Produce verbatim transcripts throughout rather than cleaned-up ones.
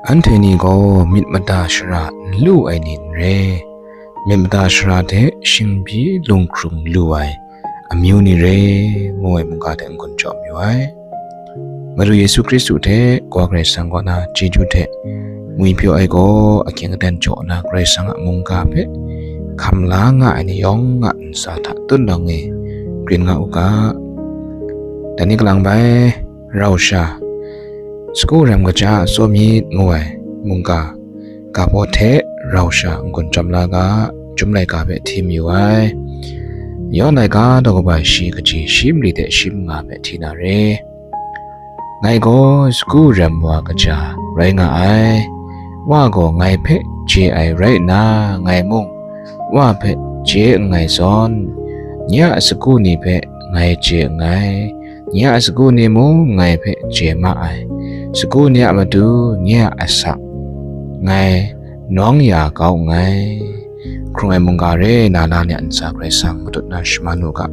Anhte ni gaw myit mada shara n lu ai ni n re, myit mada shara hte shingbyi lunghkrung lu ai amyu ni re, ngu ai mungga hte n-gun jaw mayu ai. Madu Yesu Hkristu hte Kawa Karai Kasang kaw na chyeju hte ngwipyaw ai gaw, ahkying aten jaw na Karai Kasang a mungga hpe hkam la nga ai ni yawng a ntsa hta tutnawng e grin nga u ga. Dai ni kalang bai, rau sha, sagu rem kaja a tsaw myit ngu ai mungga, ga baw hte rau sha n-gun chyawm la ga, Chyum laika hpe hti mayu ai. Yawn laika daw kaba shi kaji shi mali hte shi manga hpe hti na re. Ngai gaw sagu rem wa kaja rai nga ai. Wa gaw ngai hpe chye ai rai nna, ngai mung Wa hpe chye nngai zawn, nye a sagu ni hpe ngai chye nngai, nye a sagu ni mung ngai hpe chye ma ai. Sagu ni a matu nye a asak ngai nawng ya kau nngai. Hkrung ai mungga re, na la ni a ntsa Karai Kasang matut na shaman u ga.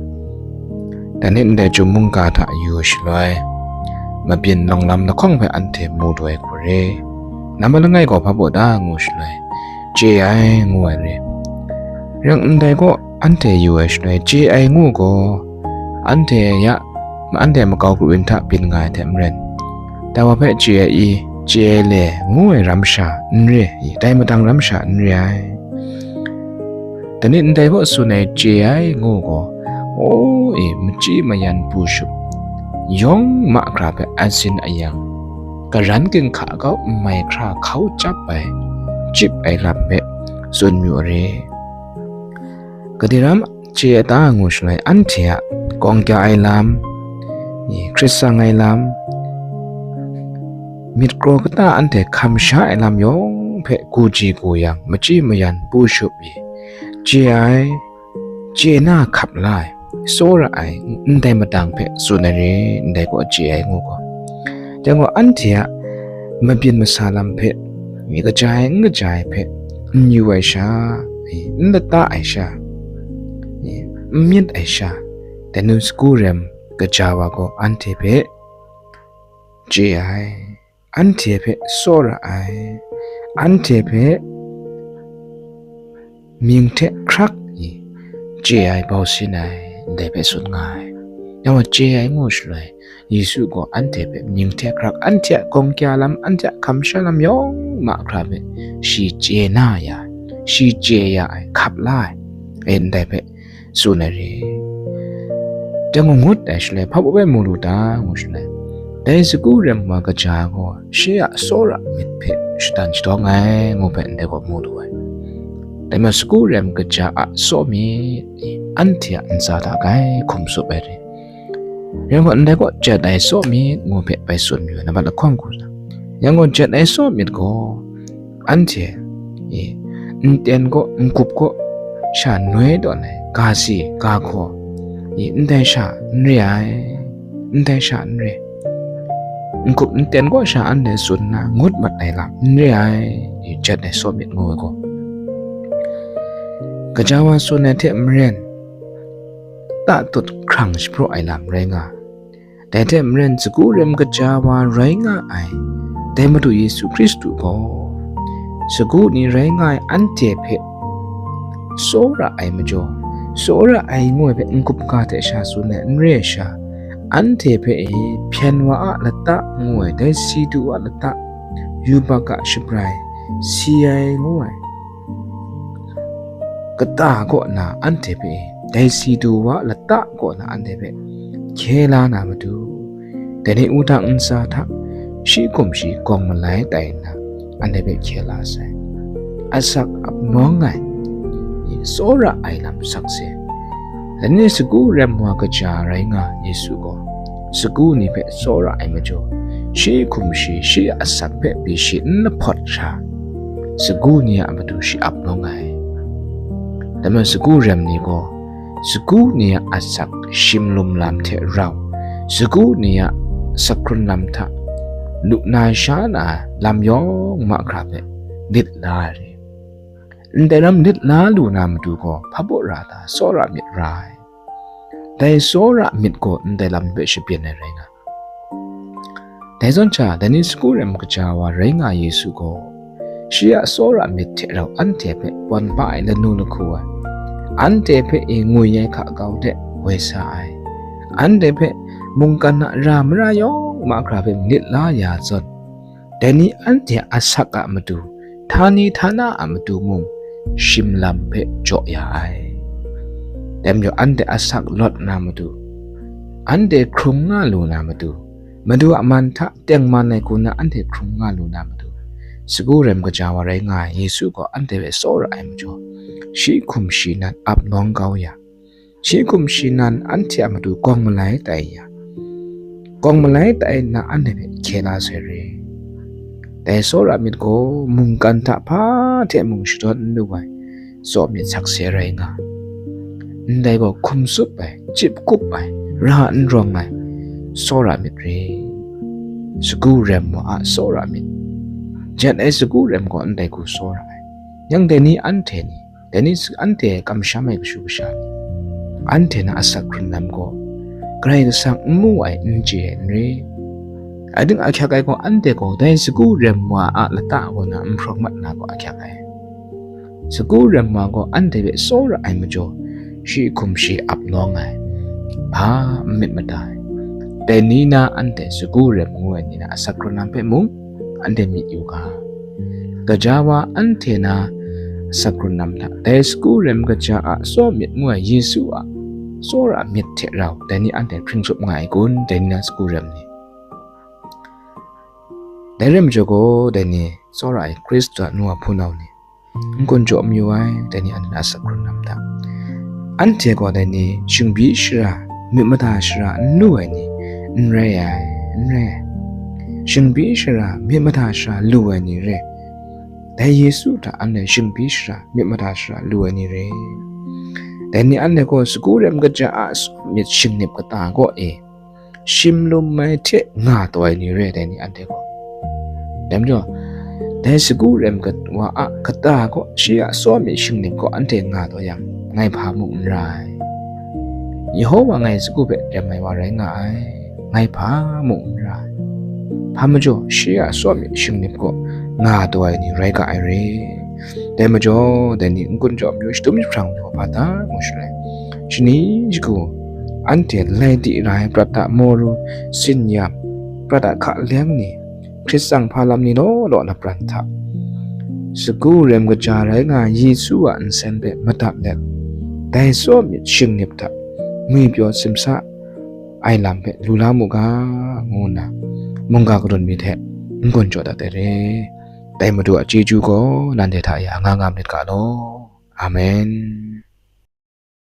Dai ni ndai Chyum mungga hta yu shaloi, mabyin nawng lam lahkawng hpe anhte mu du ai hku re. Nambat langai gaw hpa baw da ngu shaloi, chye ai ngu ai re. Ring ndai gaw anhte yu ai shaloi, chye ai ngu gaw, anhte ya, anhte makau kru in hta byin nga ai hte maren, dai wa hpe chye ai i, chye ai le ngu ai ram sha n re i, dai madang ram sha n re ai. Dai ni ndai gaw tsun ai, chye ai ngu gaw, o e, machyi mayan pu shup, yawng mahkra hpe a sin a yang, karan ginhka kau n mai hkra hkau chyap ai, chyip ai lam hpe tsun mayu re. Gade ram chye ai ta ngu shaloi, anhte a gawng kya ai lam, i, hkrit tsang ai lam, myit kraw kata anhte hkam sha ai lam yawng hpe gu ji gu yang, machyi mayan pu shup i, chye ai, chye na hkap la ai, tsawra ai, ndai madang hpe tsun ai re, ndai gaw chye ai ngu gaw. Dai gaw anhte a mabyin masa lam hpe, mi kaja ai, n kaja ai hpe, n yu ai sha, n lata ai sha, n myit ai sha, dai nu sagu rem kaja wa gaw anhte hpe chye ai, anhte hpe tsawra ai, anhte hpe mying hte hkrak i chye ai bau sin ai, ndai hpe tsun nga ai. Yang gaw chye ai ngu shaloi, Yesu gaw anhte hpe mying hte hkrak, anhte a gawng kya lam, anhte a hkam sha lam yawng mahkra hpe shi chye na ya ai, shi chye ya ai, hkap la ai, e, ndai hpe tsun ai re. Dai ngut ai shaloi, hpa baw bai mu lu ta ngu shaloi, dai sagu rem wa kaja gaw shi a tsawra myit hpe shadan shadawng ai ngu hpe ndai gaw mu lu ai. Dai ma sagu rem kaja a tsaw myit i, anhte a ntsa hta grai hkum tsup ai re. Yang gaw ndai gaw jet ai tsaw myit ngu hpe bai tsun mayu ai, nambat lahkawng hku sa. Yang gaw jet ai tsaw myit gaw, anhte, e, nten kaw, n-gup kaw, sha noi tawn ai, ga si, ga hkaw, e, ndai sha n re ai, ndai sha n re. N-gup nten kaw sha anhte tsun nna ngut mat ai lam n re ai, e, jet ai tsaw myit ngu ai gaw, kaja wa tsun ai hte maren, tatut hkrang shapraw ai lam rai nga. Dai hte maren, sagu rem kaja wa rai nga ai, dai Madu Yesu Hkristu gaw, sagu ni rai nga ai anhte hpe tsawra ai majaw, tsawra ai ngu ai hpe n-gup ga hte sha tsun ai n re ai sha, anhte hpe e hpyen wa a lata ngu ai, dai si du a lata, yubak a shabrai, si ai ngu ai, kata kaw na anhte hpe, dai si du wa lata kaw na anhte hpe hkye la na matu, dai ni wudang ntsa hta shi hkum shi gawng malai tai nna, anhte hpe hkye la sai. Asak ap nawng ai, tsawra ai lam sakse. Dai ni sagu rem wa kaja rai nga Yesu gaw, sagu ni hpe tsawra ai majaw, shi hkum shi, shi a asak hpe pyi shi n lahpawt sha, sagu ni a matu shi ap nawng ai. Dai majaw sagu rem ni gaw, sagu ni a asak shim lum lam hte rau, sagu ni a sakhkrun lam hta lu na sha na lam yawng mahkra hpe lit la ai re. Ndai lam lit la lu na matu gaw, hpa baw ra ta, tsawra myit ra ai. Dai tsawra myit gaw ndai lam hpe shabyin ai rai nga. Dai zawn sha, dai ni sagu rem kaja wa rai nga ai Yesu gaw, shi a tsawra myit hte rau anhte hpe pawn ba ai lanu lahku ai, anhte hpe e ngwi ai hka kau de woi sa ai, anhte hpe mungkan a ra mara yawng mahkra hpe manit la ya zawn, dai ni anhte a asak a matu, htani htana a matu mung, shim lam hpe jaw ya ai. Dai majaw anhte asak lawt na matu, anhte hkrung nga lu na matu, Madu a man hta tengman ai hku na anhte hkrung nga lu na matu, sagu rem kaja wa rai nga ai Yesu gaw anhte hpe tsawra ai majaw, shi hkum shi nan ap nawng kau ya, shi hkum shi nan anhte a matu gawng malai tai ya, gawng malai tai nna anhte hpe hkye la sai re. Dai tsawra myit gaw mungkan hta hpa hte mung shadawn n lu ai tsaw myit sakse rai nga, ndai gaw hkum tsup ai, chyip kup ai, ra n rawng ai tsawra myit re. Sagu rem wa a tsawra myit, jet ai sagu rem gaw ndai hku tsawra ai. Yang dai ni anhte ni, dai ni anhte kamsham ai kashu kasha ni, anhte na asak hkrun lam gaw Karai Kasang n mu ai, n chye ai n re. Ating ahkyak ai gaw, anhte gaw dai sagu rem wa a lata kaw na n hprawng mat na gaw ahkyak ai. Sagu rem wa gaw anhte hpe tsawra ai majaw, shi hkum shi ap nawng ai, hpa n myit mada ai. Dai ni na anhte sagu rem ngu ai ni na asak hkrun lam hpe mung anhte myit yu ga. Gaja wa anhte na asak hkrun lam hta, dai sagu rem kaja a tsaw myit ngu ai Yesu a tsawra myit hte rau, dai ni anhte hpring tsup nga ai kun, dai ni na sagu rem ni? Dai rai majaw gaw, dai ni tsawra ai Hkristu a nu a hpunau ni, n-gun jaw mayu ai, dai ni anhte na asak hkrun lam hta. Anhte gaw dai ni shingbyi shara, myit mada shara n lu ai ni n rai ai, n rai ai. Shingbyi shara, myit mada shara lu ai ni re. Dai Yesu hta anhte shingbyi shara, myit mada shara lu ai ni re. Dai ni anhte gaw sagu rem kaja a tsaw myit shingnip kata gaw e, shim lum ai hte nga taw ai ni re, dai ni anhte gaw. Dai majaw, dai sagu rem kat-, wa a kata gaw, shi a tsaw myit shingnip gaw anhte nga taw yang, ngai hpa mung n ra ai. Yehowa ngai sagu hpe rem ai wa rai nga ai, ngai hpa mung n ra ai. Hpa majaw, shi a tsaw myit shingnip gaw nga taw ai ni rai ga ai re. Dai majaw, dai ni n-gun jaw mayu, shadum jahprang mayu hpa ta ngu shaloi, shani shagu, anhte lai di ra ai prat a moru, sinyam, prat a hka leng ni, hkrit tsang hpa lam ni law law na pran hta, sagu rem kaja rai nga ai Yesu a nsen hpe madat let, dai tsaw myit shingnip hta ngwipyaw simsa ai lam hpe lu la mu ga, ngu nna mungga kadun mi hte n-gun jaw dat ai re. Dai Madu a chyeju gaw nanhte hta e a nga nga myit ga law. Amen.